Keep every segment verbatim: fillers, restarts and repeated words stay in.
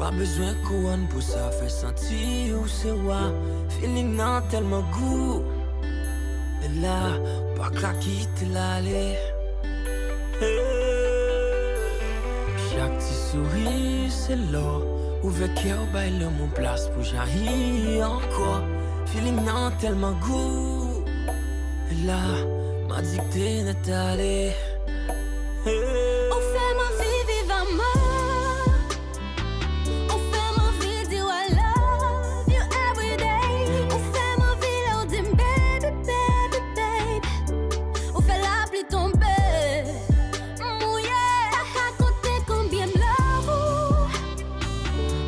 Pa bezwen kouwòn pou sa fè santi ou se wa. Feeling nan tèlman gou. E la, pa ka kite l ale. Hey. Chak ti souri se lò. Ouvè kè w, bay lanmou plas pou jayi ankò. Feeling nan tèlman gou. E la, m adikte nèt ale. Hey. Ou fè m anvi viv amò. Ou fè m anvi di w I love you every day. Ou fè m anvi lè w di m baby, baby, baby. Ou fè lapli tonbe. M mouye. Pa ka konte konbyen m love ou.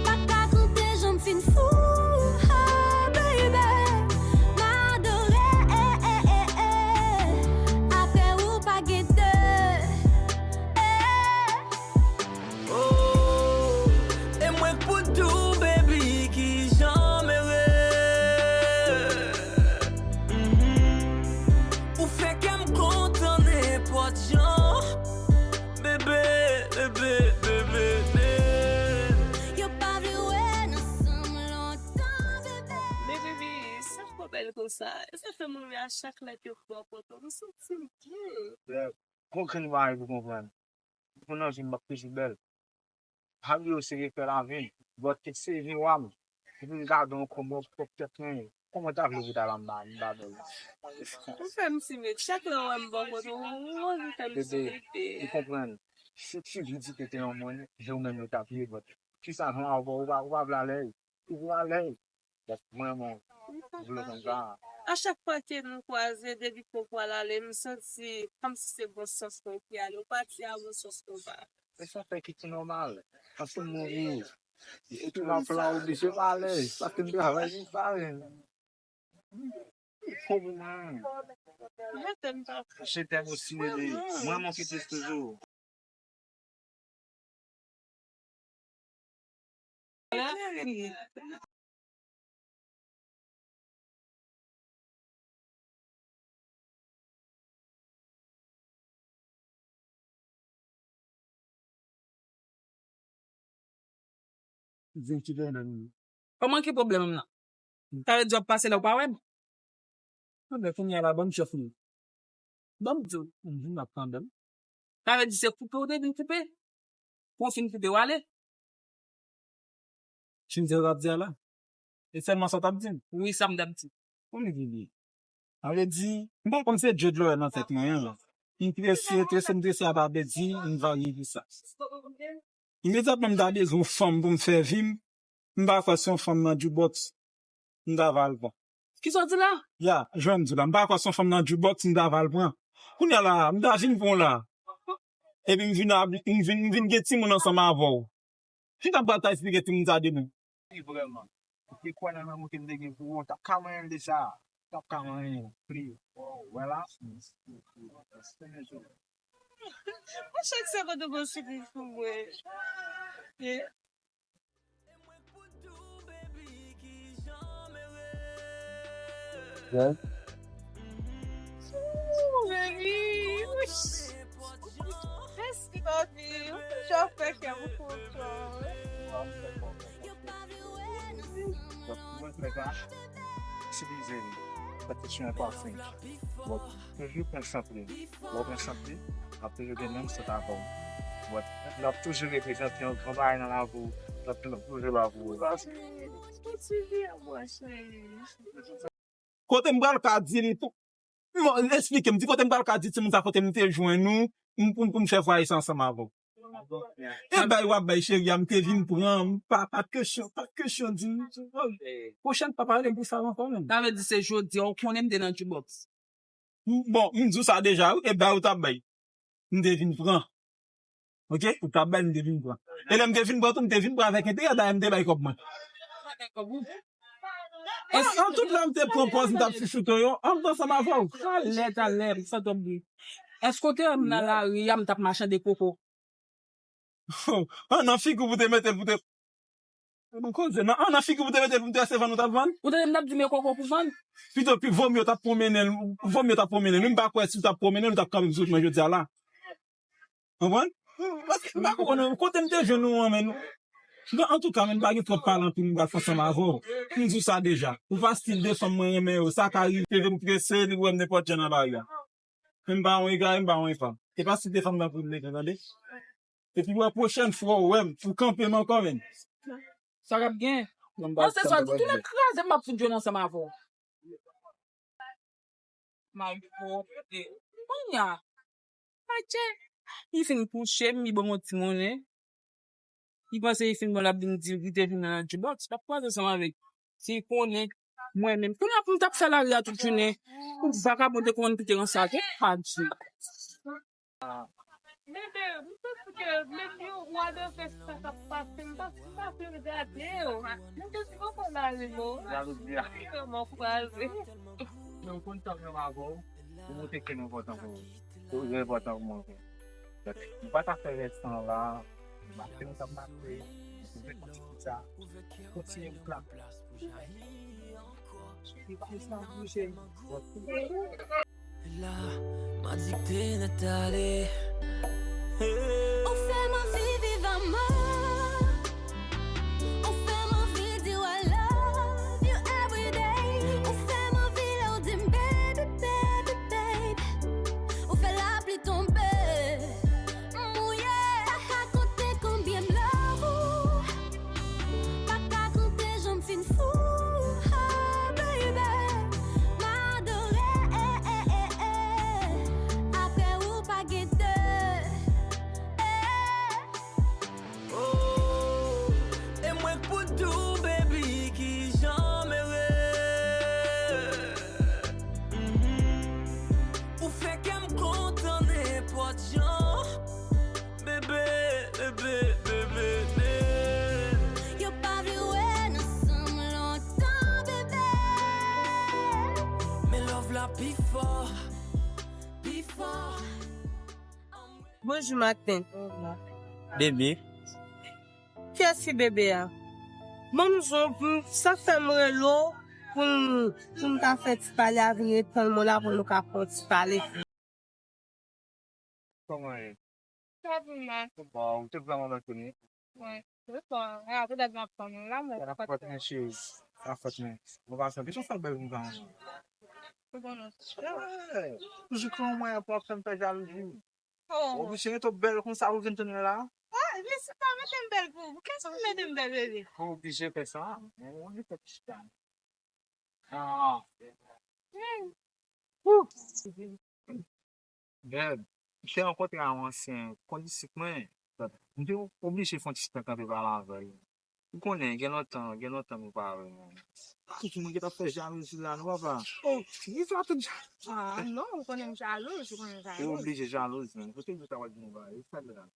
Pa ka konte jan m fin fou. Oh, baby. M adore. Apre ou pa gen de. Oh, e mwen k pou di w, baby, kijan m ere. Mhm. Ou fè kè m kontan nenpòt jan. Bebe, bebe, bebe, bebe. Yo pa vle wè n ansanm lontan, bebe. Men baby, sa k pral bèl konsa? Sa fè m anvi a chak lè ke m bò kote w, m santi m byen. Bon grenn mari pou konprann. Pou nan vi m, m ap toujou bèl. Pa bliye w se refè lavi m. But ke se vi w a m. Epi m gade w kòm yon pwòp tèt mwen. Kòman w ta vle pou w ta la m pa, m pa bèl? Ou fè m timid. Chak lè w wè m bò kote w, ou anvi fè m timide. Bebe, ou konprann. Si, si timidite te yon mòn, je w menm yo t ap ye, but kisa jan avè w, ou pa, ou pa vle alèz. Ou vle alèz. But mwen, mwen, vle konn sa. A chak fwa ke nou kwaze, depi ke w pral ale, m santi kòmsi se bon sans mwen ki ale. Ou pati a bon sans mwen pa. E sa fè ki tou nòmal. Paske m mouri. E tou m ap la oblije pale. Paske m travay pou pale. Konprann. Je t'aime osi, bebe. Mwen, mwen ki tris toujou. Kòman ki pwoblèm m nan? Sa vle di w ap pase la ou pa wè m? Anben kounye a la, ban m chèf nou. Ban m di w, m vin ap tande m. Sa vle di se koupe ou te vin koupe? Pou w fin koupe, w ale? Fin di sa w t ap di a la? E sèlman sa w t ap di m? Wi, sa m t ap di. Ou vin vini. Sa vle di, m pa konn se djed lòyè nan tèt mwen an. M trese, trese, m trese a pa vle di, m varye di sa. Imedyatman m ta bezwen yon fanm pou m fè vi m, m pa kwè se yon fanm nan jukebox m ta va al pran. Kisa w di la? Ya, jan m di w la, m pa kwè se yon fanm nan jukebox m ta va al pran. Kounye a la, m ta vin pran w la. Epi m vin, m vin, m vin gen timoun ansanm avè w. Ki sa m pral ta esplike timoun sa demen? Wi, vrèman. Ou te kwè nan lanmou ke m te gen pou ou, w t ap ka manyen l deja. W t ap ka manyen l. Pli. Wè la. Mwen chak se kote w konn soufri pou mwen. Ooh, baby. Mèsi, papi. Ou toujou ap fè kè m kontan. Mwen fè sa. Itilize li. Sa te sou yon pafen. Bon, toujou konsantre. Lè w konsantre, l ap toujou gen menm sant avè w. Bon, l ap toujou reprezante yon gran bagay nan lavi w. L ap toujou la pou ou. Kote m pral ka di li pou, m, esplike m, di kote m pral ka di timoun sa kote m te jwenn ou, m, pou, pou m fè vwaye sa ansanm avè w. E bay w ap bay cheri a, m te vin pran, m pa, pa t kesyon, pa t kesyon di m. Pwochèn pa pale m pou sa ankò menm. Sa vle di se jodi a ou konnen m te nan jukebox. M, bon, m di w sa deja wi, e bay ou t ap bay. M te vin pran. Oke? Ou t ap bay, m te vin pran. E lè m te vin pran tou, m te vin pran avèk enterè, dayè m te bay kòb mwen. Èske an tout lè m te pran pòz, m t ap chouchoute w, an m t ansanm avè w. Talè, talè, m santi w byen. Èske w te wè m nan lari a, m t ap machande koko? An nan figi w pou te mete l, pou te, nou koze, nan, an nan figi w pou te mete l, pou m te ese vann, ou t ap vann? Ou tande m t ap di men koko pou vann? Pito, pi, vomye w t ap pwomennen l, vomye w t ap pwomennen l. Wi, m pa kwè si w t ap pwomennen l, ou t ap kanpe m sou chemen jodi a la. Konprann? Paske m pa konprann, kote m te jwenn ou an, men nou. Bon, antouka, men m pa gen twòp pale anpil m pral fè ansanm avè w. M di w sa deja. Ou pa stil de fanm mwen renmen yo. Sa ka rive m prese, li wè m nenpòt jan nan lari a. Men m pa yon egare, m pa yon enfant. E pa stil de fanm nan pou m leve, tande? Epi wè pwochèn fwa w wè m, ou kanpe m ankò, men. Sa k ap gen? Mwen se swa di tou nèg kraze m ap fout jwenn ansanm avè w. Malpwòpte. Kounye a, atchè, li fin kouche m, li ban m yon ti monnen. Li panse li fin bon, l ap vin di l li te vin nan jukebox, l ap kwaze ansanm avèk. Si l konnen mwen menm. Kounye a pou m t ap fè lari a tout jounen, pou vakabon te konn kite ranse a, ke pa di. Bebe, m santi ke menm yon wa de fè sa k ap pase, m pa, m pa fin gade yo. M te di poko lari non. Jalouzi a. Kòman kwaze. Men w konn sa m renmen avè w, ou montre ke m enpòtan pou ou. Ou enpòtan pou mwen. M pa ta fè rès tan la, mache nou t ap mache, nou fè kontinye sa, kontinye wout la. Li pa fè sa bouje. La, m a di k te nèt ale. Ou fè m anvi viv amò. Ou fè m anvi di w I love you every day. Ou fè m anvi lè w di m baby, baby, baby. Ou fè lapli tonbe, m mouye. Pa ka konte konbyen m love ou. Pa ka konte jan m fin fou. Oh, baby, m adore. Apre ou pa gen de. Oh, e mwen k pou di w, baby, kijan m ere. Mhm. Ou fè kè m kontan nenpòt jan. Bebe, bebe, bebe, bebe. Yo pa vle wè n ansanm lontan, bebe. Men love la pi fò, pi fò. Bonjou, Martin. Bebe. Kiyès ki bebe a? Ban m zon pou m, sa k fè m rele w pou m, pou m ta fè ti pale a, vin ret tann mwen la pou nou ka fè yon ti pale. Kòman ye? Sa va, man. Bon, ou te vrèman bèl kounye. Wi. Wi, bon, e apre dat m ap tann ou la, men. Se pa fòt mwen, cheri. Se pa fòt mwen. Bon, pa sa, kesyon sa bèl pou m pa anvi. Ou konnen. Toujou kòman mwen pou ap fè m fè jalouzi. Oh. Ou oblije mete w bèl konsa pou vin tounen la? Ah, men si pa mete m bèl pou ou, kiyès ki mete m bèl, bebe? Ou oblije fè sa. Ou oblije fè ti chita. Ah. Hmm. Ouh. Bèb, m te rankontre a yon ansyen kondisip mwen. M te oblije fè yon ti tan kanpe pale avè l. Ou konnen, gen lontan, gen lontan nou pa wè, man. Tout moun gentan fè jalouzi la, non, papa? Oh, ki sa tout ja-, ah, non, ou konnen m jalouz, ou konnen m jalouz. Ou oblije jalouz, man. Kote nou ta wè di nou bagay, sa la.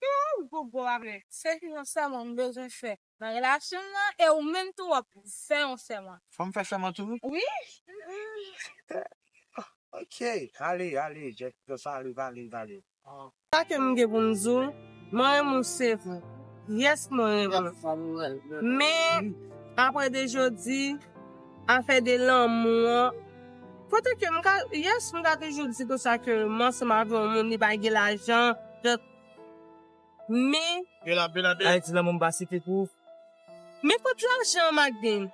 Yo, gwo, gwo apre. Se yon sèman m bezwen fè nan relasyon m nan, e ou menm tou w ap fè yon sèman. Fò m fè sèman tou? Wi. Ok, ale, ale, Jeff, sa ale, vale, vale. Sa ke m gen pou m di w, mwen renmen w, se vre. Yes, mwen renmen w. Men, apre de jodi, afè de lanmou an, kote ke m ka, yes, m ka toujou di konsa ke m ansanm avè yon moun, li pa gen lajan, men Ayiti, lanmou m pa sifi pou ou. Men kot lajan, Magden?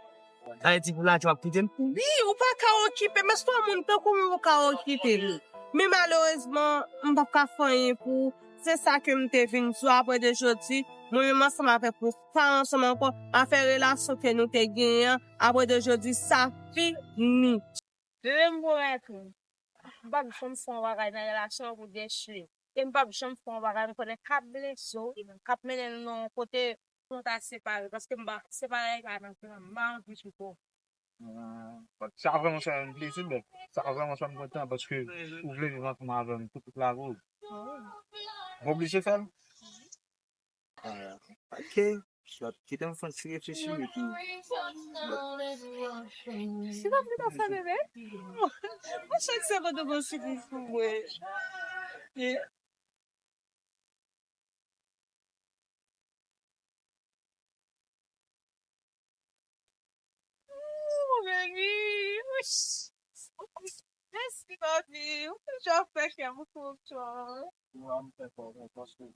Ayiti, pou lajan w ap kite m? Wi, ou pa ka okipe m. Èske yon moun tankou mwen ou ka okipe? Men malerezman, m p ap ka fè anyen pou ou. Se sa ke m te vin di w. Apre de jodi, mwen menm ansanm avèk ou pa ansanm ankò. Afè relasyon ke nou te genyen an, apre de jodi, sa fini. Bebe, m pwomèt ou, m p ap janm fè yon bagay nan relasyon an pou dechire. E m p ap janm fè yon bagay m konnen k ap blese w, k ap mennen nou nan yon kote pou nou ta separe, paske m pa, separe pa nan plan m, m pa anvi pito. Ah, sa vrèman fè m plezi, bèb. Sa vrèman fè m kontan, paske ou vle viv ansanm avè m pou tout lavi w. Wi. M oblije fè l? Ah, ok. Kite m fè yon ti reflechi epi. Se pa vre sa, bebe? Mwen chak se kote bon sipris pou mwen. Ooh, baby. Mèsi, papi. Ou toujou ap fè kè m kontan. Mwen, m fè kè w kontan, paske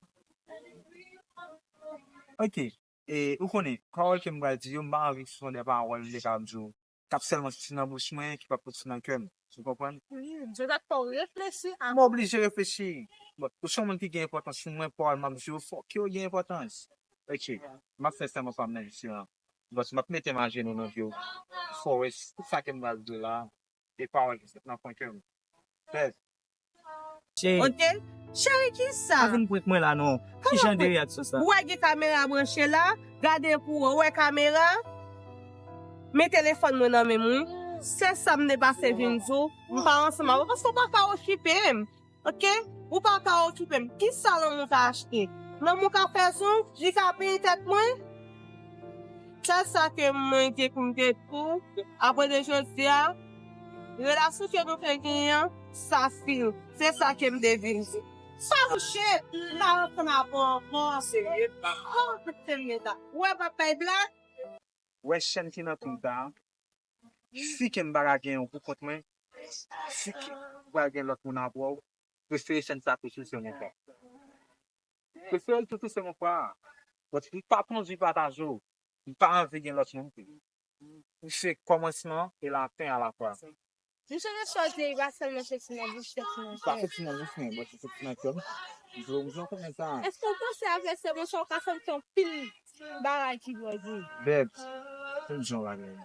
Ok. E ou konnen, pawòl ke m pral di yo, m pa anvi ke se yon de pawòl m te ka ap di w, k ap sèlman soti nan bouch mwen, ki p ap soti nan kè m. Ou konprann? Wi, m te ka fè w reflechi a. M oblije reflechi. Bon, ou se yon moun ki gen enpòtans pou mwen, pawòl m ap di yo, fòk yo gen enpòtans. Ok. M ap fè sèman pa m nan misye an. Bon, m ap mete m ajenou nan pye w. Forest, tout sa ke m pral di w la, e pawòl ki sot nan fon kè m. Fèt. Cheri. Ok? Cheri, ki sa? Pa vin prank mwen la non. Ki jan de reyaksyon sa? Ou wè gen kamera branche la, gade pou ou wè kamera. Men telefòn mwen nan men m wi. Se sa m te pase vin di w. M pa ansanm avè w paske w pa ka okipe m. Ok? Ou pa ka okipe m. Ki sa lanmou ka achte? Lanmou ka fè zong, li ka peye tèt mwen? Sèl sa ke mwen gen pou m te di w, apre de jodi a, relasyon ke nou te genyen an, sa fin. Se sa ke m te vin di. Sa mouche, m pa ansanm avè w ankò. Serye, pa. Oh, serye la. Ou wè m ap bay blag? Ou wè chèn ki nan kou m sa a? Si ke m pa ka genyen w pou kont mwen, si ke m pral gen lòt moun apre w, prefere chèn sa tou souse mon frè. Prefere l tou souse mon frè. But m pa p anvi pataje w. M pa anvi gen lòt moun tou. M se kòmansman e lafen alafwa. M sonje sa w di, li pa sèlman soti nan bouch, soti nan kè. Li pa soti nan bouch mwen, but li soti nan kè m. M vle w, m vle w konnen sa. Èske w panse avè se bon sa w ka santi anpil bagay ki dwe di? Bèb, se yon bagay.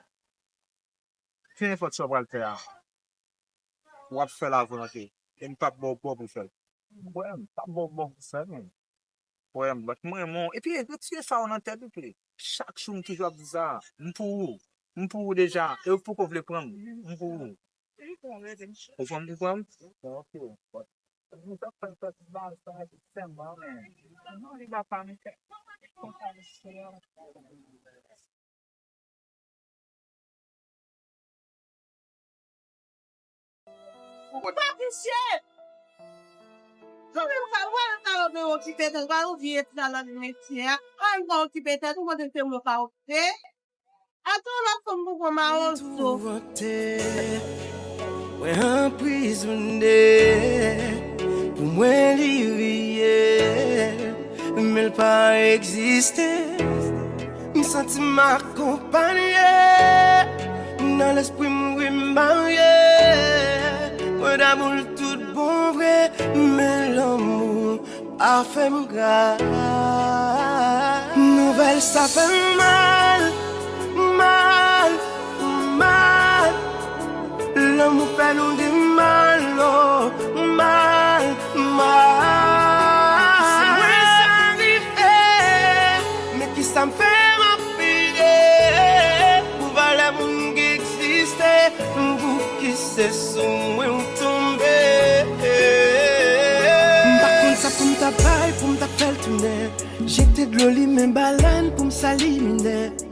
Kenenpòt sa w pral fè a, w ap fè l a volonte. E m p ap ba w bò pou fè l. Frè m, m p ap ba w bò pou fè l, men. Frè m, but m renmen w. Epi, retire sa yo nan tèt ou tou. Chak jou, m toujou ap di sa. M pou ou. M pou ou deja. E ou poko vle pran m. M pou ou. Ou pran m, ou pran m? Ok. But m t ap fè l fè ti bagay sa, men. Non, li pa pa m. Ou pa kouche! Ou menm ka wè, ou ka okipe tèt ou, ou vye ti nan metye a. An, ou pa okipe tèt ou, kote se mwen ka okipe. Atann, lòt fanm pou pran mawozo. Mwen anprizone, pou mwen li reyèl, men l pa egziste. M santi m akonpanye, nan lespri m wi m marye. Mwen damou l tout bon vre, men lanmou pa fè m gra. Nouvèl sa fè m mal, mal, mal. Lanmou fè nou di mal, oh, mal, mal. Si mwen sa rive, men kisa m fè m ap pide pou valè moun ki egziste, m pou ki se sou mwen ou tonbe. M pa konn sa pou m ta bay, pou m ta fè l tounen. Jete dlo limen balèn pou m sali minè.